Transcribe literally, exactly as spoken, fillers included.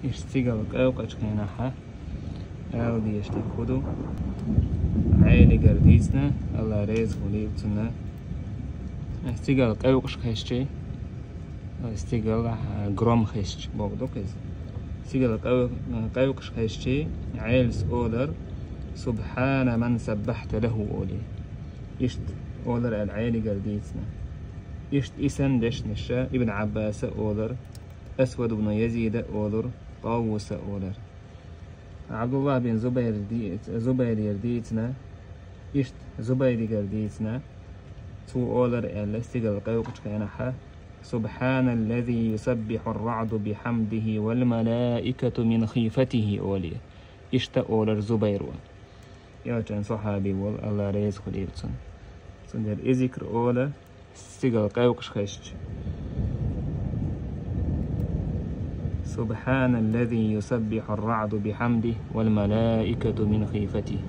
Иштта цигал къевкъачу хенахьа ала дезаш дерг хӀун ду? Ӏелигара дийцина, Алла реза хуьлийла цунна. Иштта цигал къевкъаш хезчи, иштта цигал, а, гром хезчи бохург ду-кх иза. Цигал къев-, къевкъаш хезчи, Ӏелас олар: «Субхьана ман саббахьта лаху», олий. Иштта олар аьлла Ӏелигара дийцина. Иштта и санна дешнаш Ибн Ӏаббаса олар, Асвад ибн Язида олар, Къаввуса олар. Ӏабдуллахь бин Зубайр ди-, Зубайрера дийцина, иштта Зубайригара дийцина, цо олар аьлла, цигал къевкъачу хенахьа: «Субхьаналлази юсаббихьу ар-раъду бихьамдихи вал малаикату мин хифатихи», олий. Иштта олар Зубайро. Элчан сахьаби волу, Алла реза хуьлийла цунна. Цундела и зикр ола, цигал къевкъаш хезча: «Субхьаналлази юсаббихьу ар-раъду бихьамдихи вал малаикату мин хифатихи».